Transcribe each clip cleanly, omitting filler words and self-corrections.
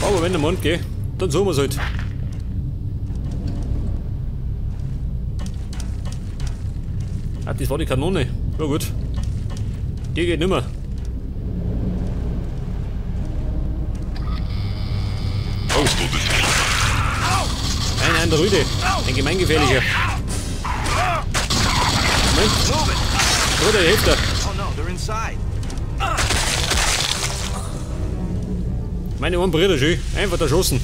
Aber wenn der Mond geht, dann suchen wir es halt. Ah, das war die Kanone. Ja gut. Die geht nimmer. Ein Androide. Ein gemeingefährlicher. Moment. Bruder, hilft er. Meine Ohren Brüder schön. Einfach erschossen.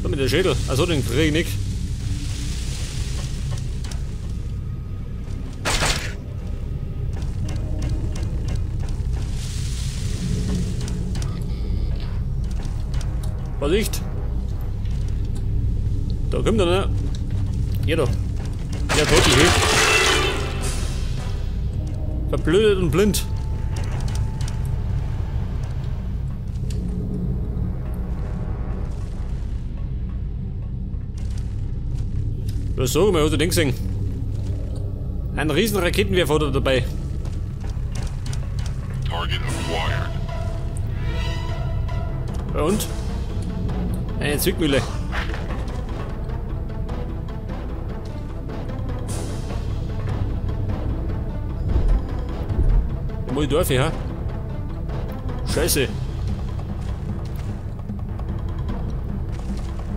So mit der Schädel. Also den krieg ich nicht. Vorsicht! Da kommt er, ne? Hier doch. Ja, tot ich. Verblödet und blind. Was sag mal, hast du den gesehen? Ein riesen Raketenwerfer hat er dabei. Target acquired. Ja, und? Eine Zwickmühle. Da muss ich durch, ja? Scheiße.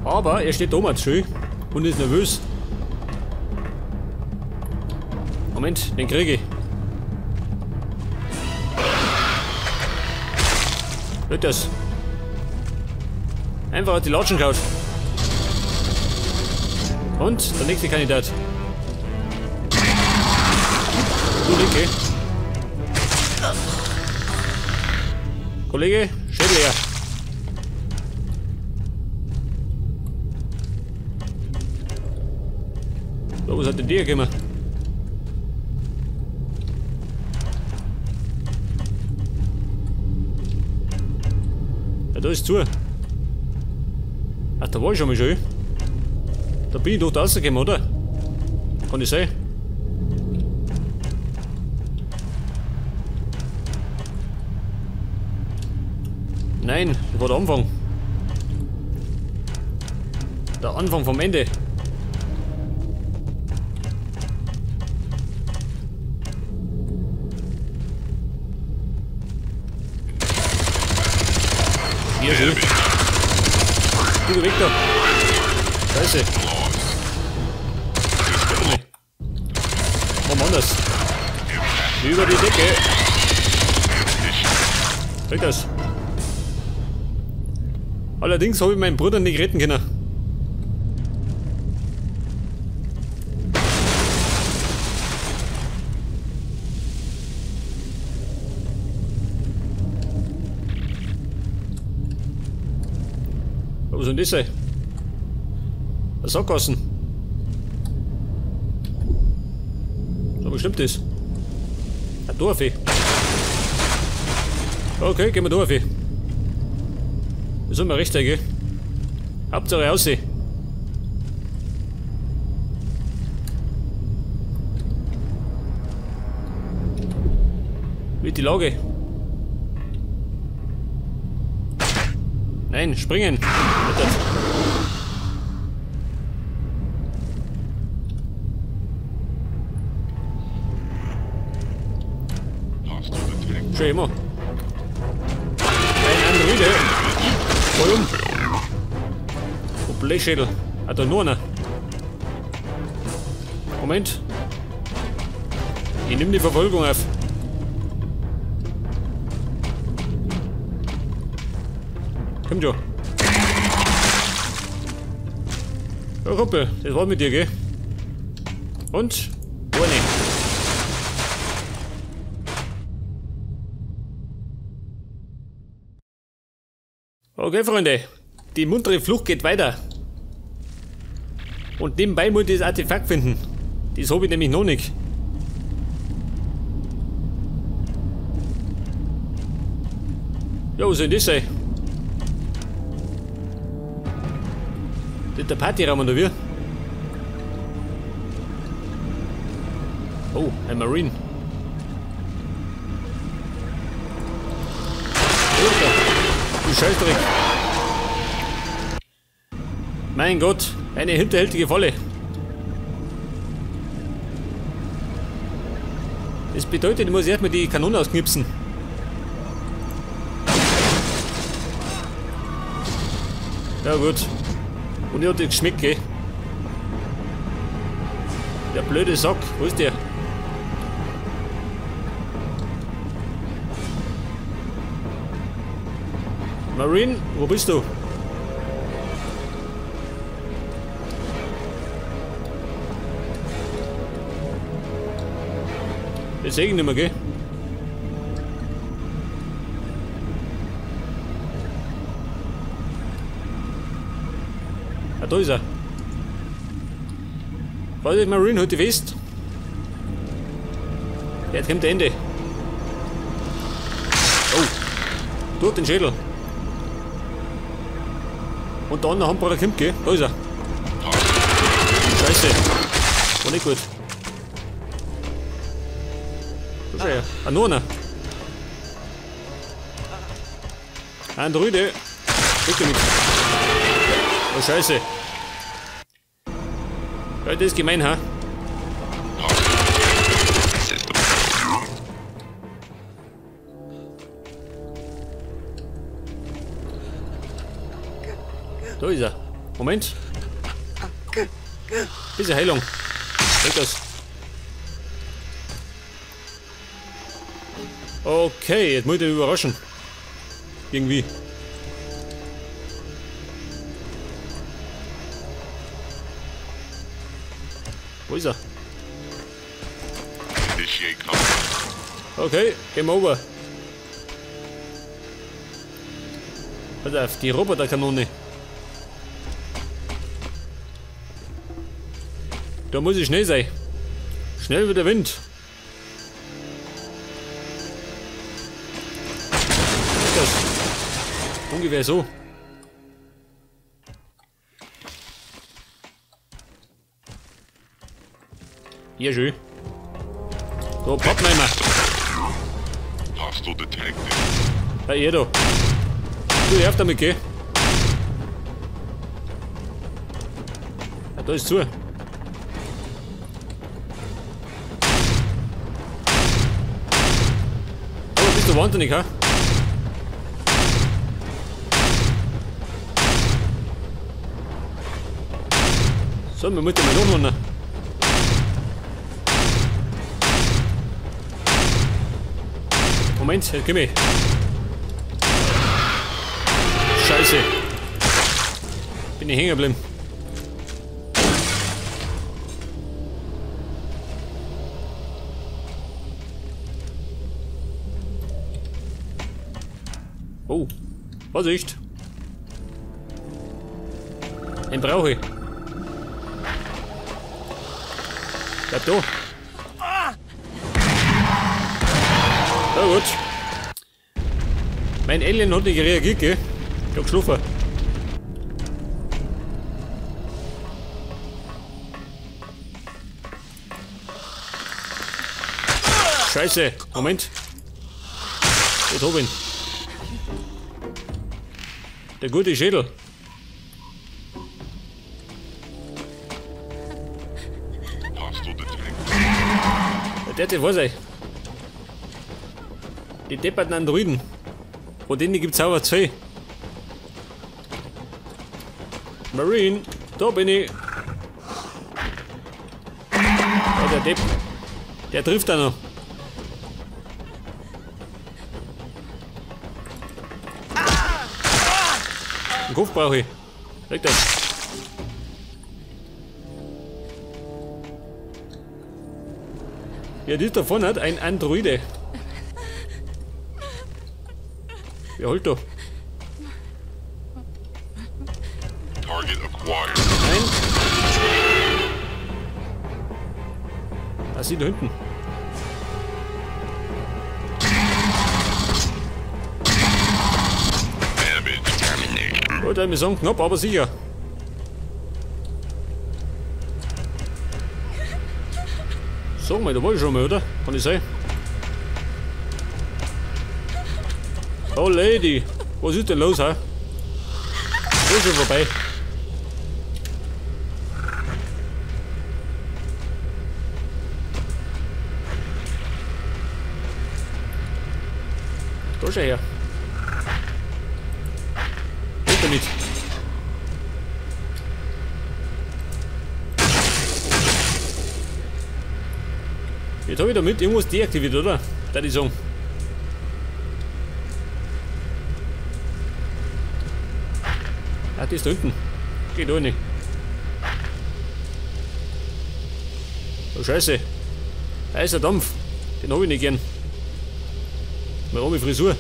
Aber er steht da schön und ist nervös. Moment, den kriege ich. Wird das? Einfach auf die Latschen kaut. Und der nächste Kandidat. Du Linke. Kollege, Schädel her. So, was hat denn der gemacht? Ja, da ist zu. Ach, da war ich schon mal schön. Da bin ich doch da rausgekommen, oder? Kann ich sein? Nein, das war der Anfang. Der Anfang vom Ende. Hier schön. Du weg da. Scheiße. Warum anders? Über die Decke. Weg das. Allerdings habe ich meinen Bruder nicht retten können. Was soll denn das sein? Eine Sackgassen. So, was stimmt das? Ein Dorf. Okay, gehen wir Dorf. Das ist immer recht, gell? Hauptsache aussehen. Wie die Lage? Nein, springen! Schön immer. Ein Androide. Voll um. Oh, Blechschädel. Hat da nur einer. Moment. Ich nehme die Verfolgung auf. Komm schon. Ja, Kumpel, das war mit dir, gell? Und? Ohne. Okay, Freunde. Die muntere Flucht geht weiter. Und nebenbei muss ich das Artefakt finden. Das habe ich nämlich noch nicht. Ja, was soll denn das sein? Das ist der Partyraum, oder wie? Oh, ein Marine. Du Scheißdreck. Mein Gott, eine hinterhältige Falle. Das bedeutet, ich muss erstmal die Kanone ausknipsen. Ja gut. Und ich hab das geschmeckt, gell? Der blöde Sack, wo ist der? Marine, wo bist du? Das sehe ich nicht mehr, gell? Ah, da ist er. Vorsicht, Marine, halt dich fest. Jetzt kommt der Ende. Oh. Durch den Schädel. Und der andere Handbrecher kommt, gell? Da ist er. Scheiße. War nicht gut. Da ist er. Ah, noch einer. Androide. Weg damit. Oh, Scheiße. Ja, das ist gemein, ha? Da ist er. Moment. Bisschen Heilung. Weg das. Okay, jetzt muss ich den überraschen. Irgendwie. Wo ist er? Okay, game over. Pass auf, die Roboterkanone. Da muss ich schnell sein. Schnell wie der Wind. Das. Ungefähr so. Ja, schön. Da, Pappenheimer. Ja, ihr da. Du, auf damit, geh. Ja, da ist zu. Aber bist du wahnsinnig, ha? So, wir müssen mal nachholen. Moment, jetzt komm ich. Scheiße. Bin ich hängen geblieben. Oh, Vorsicht. Den brauche ich. Bleib da. Na gut. Mein Alien hat nicht reagiert, gell? Ich hab geschlafen. Scheiße. Moment. Jetzt hab ich ihn. Der gute Schädel. Der hat was, ey. Die depperten Androiden. Von denen gibt's auch zwei. Marine, da bin ich. Oh, der Depp. Der trifft da noch. Einen Kopf brauche ich. Weg das. Ja, die da vorne hat ein Androide. Wer holt da? Target acquired. Nein. Da sie da hinten. Oh, da wir sagen knapp, aber sicher. Sag mal, da war ich schon mal, oder? Kann ich sein? Oh Lady! Was ist denn los, hä? Ist schon vorbei. Da schau her. Geht damit. Jetzt habe ich damit irgendwas deaktiviert, oder? Da die sagen. Ah, die ist da hinten. Geht auch nicht. Oh Scheiße. Heißer Dampf. Den habe ich nicht gern. Meine arme Frisur.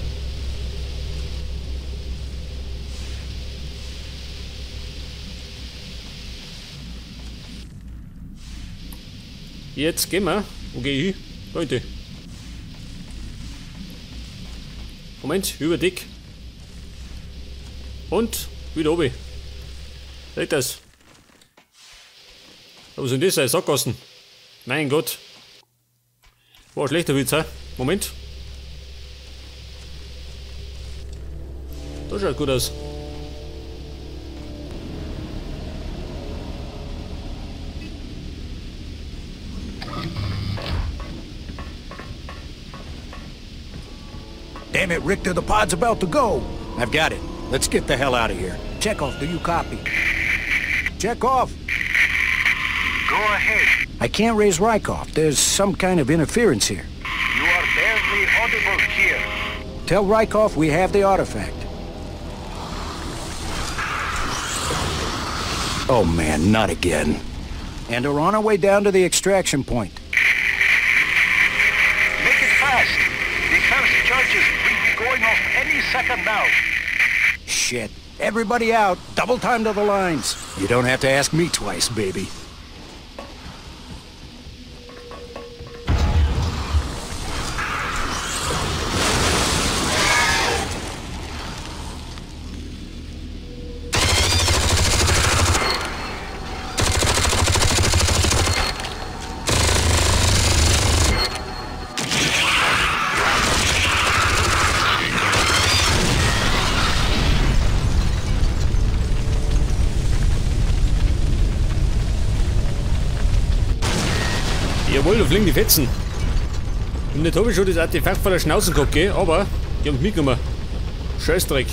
Jetzt gehen wir. Wo gehe ich hin? Da hinten. Moment, über Deck. Und wieder oben. Seht das? Was sind das? Sackgassen. Mein Gott. War ein schlechter Witz, hä? Moment. Das schaut gut aus. Damn it, Richter, the pod's about to go. I've got it. Let's get the hell out of here. Chekhov, do you copy? Chekhov! Go ahead. I can't raise Rykov. There's some kind of interference here. You are barely audible here. Tell Rykov we have the artifact. Oh man, not again. And are on our way down to the extraction point. Make it fast. The first charges will be going off any second now. Shit. Everybody out. Double time to the lines. You don't have to ask me twice, baby. Jawohl, da fliegen die Fetzen. Und nicht habe ich schon das Artefakt vor der Schnauze gehabt, gell? Aber die haben es mitgenommen. Scheißdreck.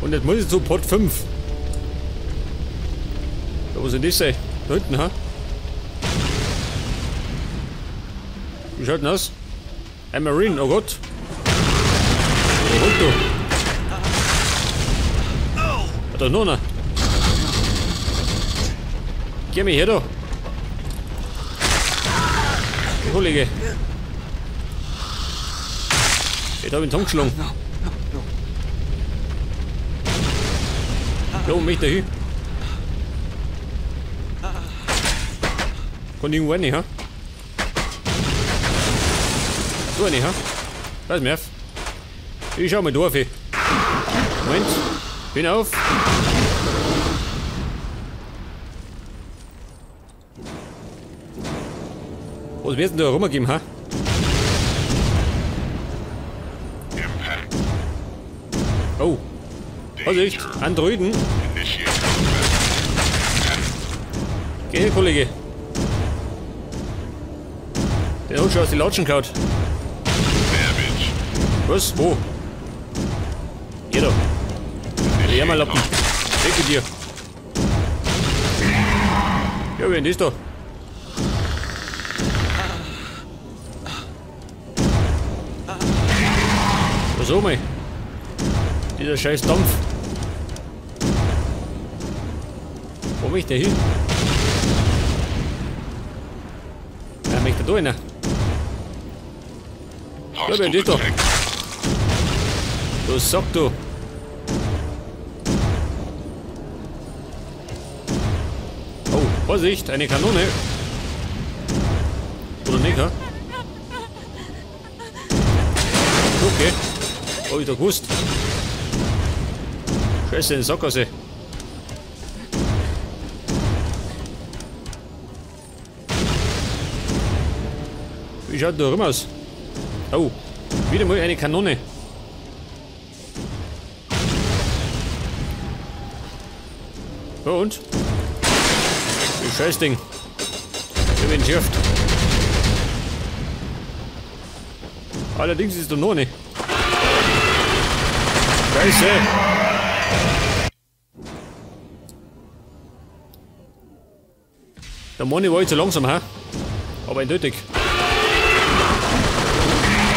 Und jetzt muss ich zu Pod 5. Da, wo soll das sein? Da hinten, ha? Wie schaut denn aus? Ein Marine, oh Gott. Oh Gott, du. Ah, da ist noch einer. Geh mir her da. Kollege. Jetzt hab ich ihn zusammengeschlagen. So, wo möchte er hin? Kann irgendwo rein, ha? So rein, ha? Pass mir auf. Ich schau mal da auf. Moment. Bin auf. Was wird denn da rumgegeben, ha? Oh. Vorsicht, Androiden. Geh her, Kollege. Der hat schon aus die Latschen gehauen. Was? Wo? Geh da. Der Jammerlappen. Weg mit dir. Ja, wer ist das da? So mal. Dieser scheiß Dampf. Wo möchte der hin? Ja, möchte da rein. Ja, wer ist das da? Du Sack, du. Oh, Vorsicht, eine Kanone. Oder nicht, ha? Okay. Hab ich doch gewusst. Scheiße, in Sackgasse. Wie schaut da rum aus? Oh, wieder mal eine Kanone. Ja und? Das Scheißding. Ich bin entschärft. Allerdings ist da noch nicht. Scheiße! Der Moni war jetzt so langsam, hä? Aber eindeutig.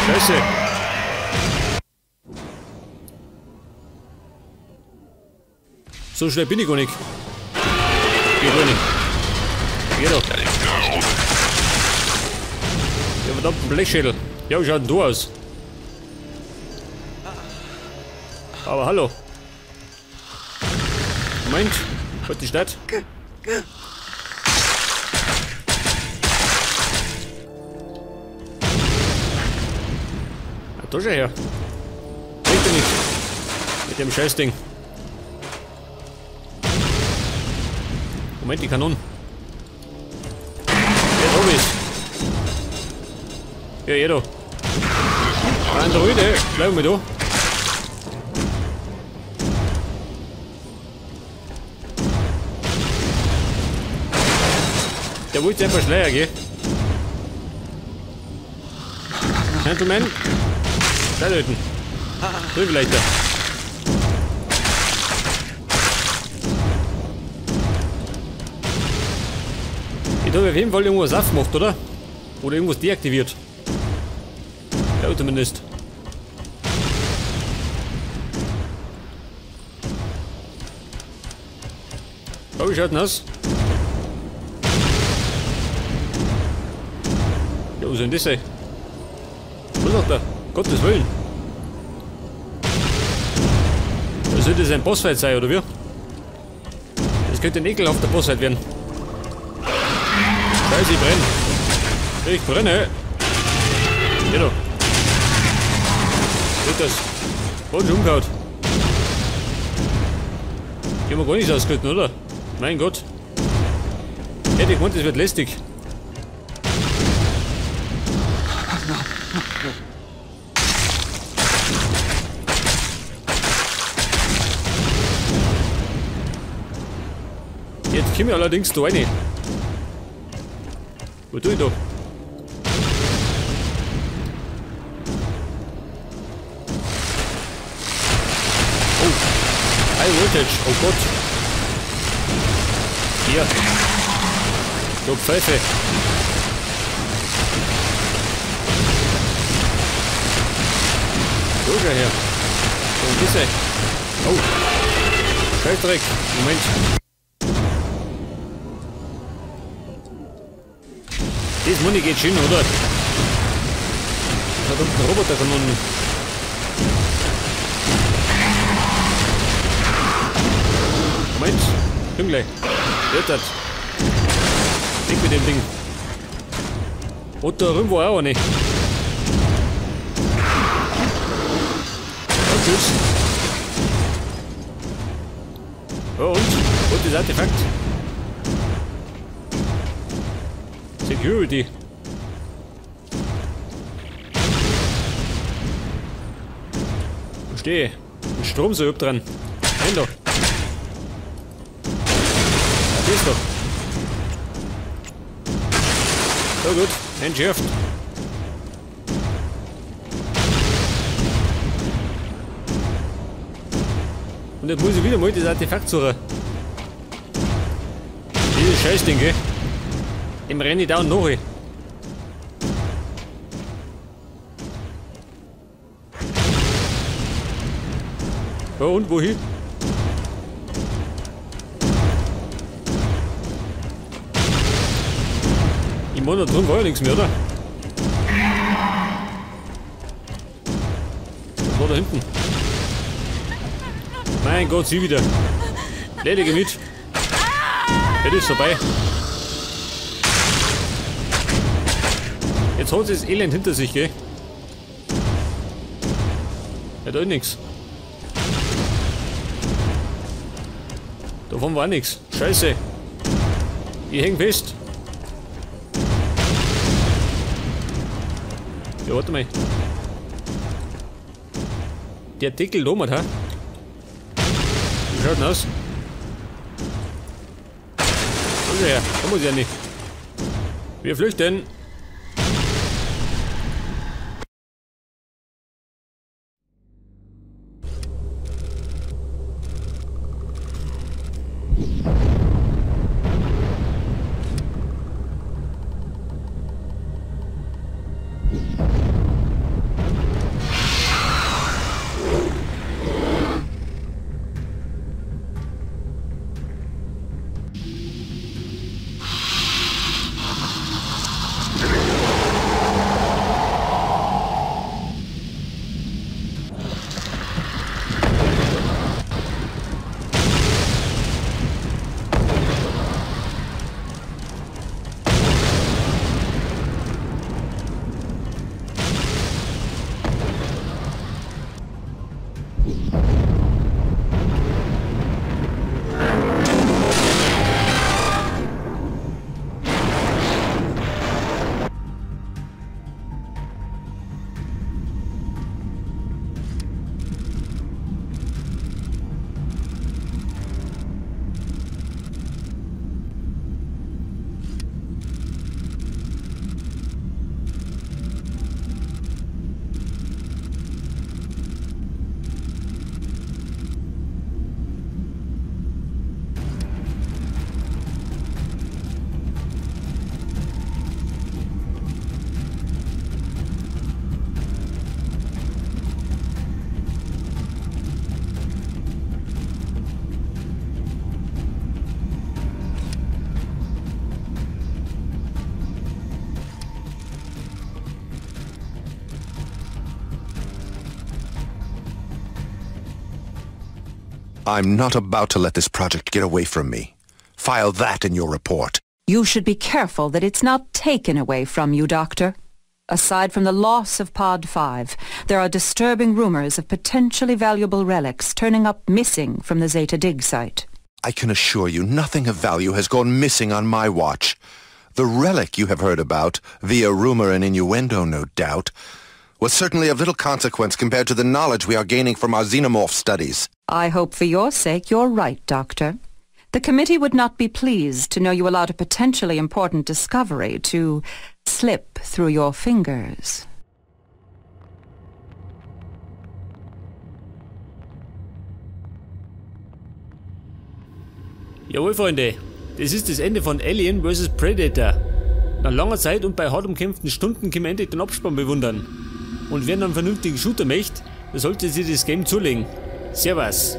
Scheiße! So schnell bin ich gar nicht. Geht doch nicht. Geht doch. Ja, verdammten Blechschädel. Ja, wie schaut denn du aus? Aber hallo. Moment, was ist das? Ah, da schau her. Bringt ja nichts. Mit dem Scheißding. Moment, die Kanonen. Jetzt hab ich's. Ja, jeder. Androide, bleib mal da. Der wollte einfach Schleier, gell? Gentleman. Da töten. So vielleicht da. Ich habe auf jeden Fall irgendwas aufgemacht, oder? Oder irgendwas deaktiviert. Ja, zumindest. Oh, wie schaut denn aus? Ja, wo soll denn das sein? Was sagt er? Gottes Willen. Da soll das ein Bossfight sein, oder wie? Das könnte ein ekelhafter Bossfight werden. Scheiße, ich brenne. Ich brenne. Geh doch. Geht das? Boden schon umgehauen. Ich hab mir gar nichts ausgehalten, oder? Mein Gott. Hätte ich gemeint, das wird lästig. Jetzt komme ich allerdings da rein. Wo tue ich da? Oh. High Voltage. Oh Gott. Hier. Du Pfeife. So, schau her. So, ein bisschen. Oh. Scheißdreck. Moment. Das Money geht schön, oder? Das hat unten Roboterkanonen. Moment, komm gleich. Wird das. Weg mit dem Ding. Und da drüben war auch nicht. Und tschüss. Ja, und? Und das Artefakt. Security. Verstehe. Ein Strom so übt dran. Renn doch. Das ist doch. So gut. Entschärft. Und jetzt muss ich wieder mal das Artefakt suchen. Dieses Scheißding, gell? Dem renne ich da und nach. Ja, und wohin? Ich meine, da drüben war ja nichts mehr, oder? Was war da hinten? Mein Gott, sie wieder. Ledige mit. Das ist vorbei. Jetzt hat sie das Elend hinter sich, gell? Ja, da ist nix. Davon war nix. Scheiße. Ich häng fest. Ja, warte mal. Der Deckel lomert, ha? Wie schaut denn aus? Komm schon her, da muss ich ja nicht. Wir flüchten. I'm not about to let this project get away from me. File that in your report. You should be careful that it's not taken away from you, Doctor. Aside from the loss of Pod 5, there are disturbing rumors of potentially valuable relics turning up missing from the Zeta dig site. I can assure you nothing of value has gone missing on my watch. The relic you have heard about, via rumor and innuendo, no doubt, was certainly of little consequence compared to the knowledge we are gaining from our xenomorph studies. I hope for your sake you're right, Doctor. The committee would not be pleased to know you allowed a potentially important discovery to slip through your fingers. Jawohl, Freunde, das ist das Ende von Alien vs. Predator. Nach langer Zeit und bei hart umkämpften Stunden können wir endlich den Abspann bewundern. Und wer einen vernünftigen Shooter möchte, der sollte sich das Game zulegen. Servus.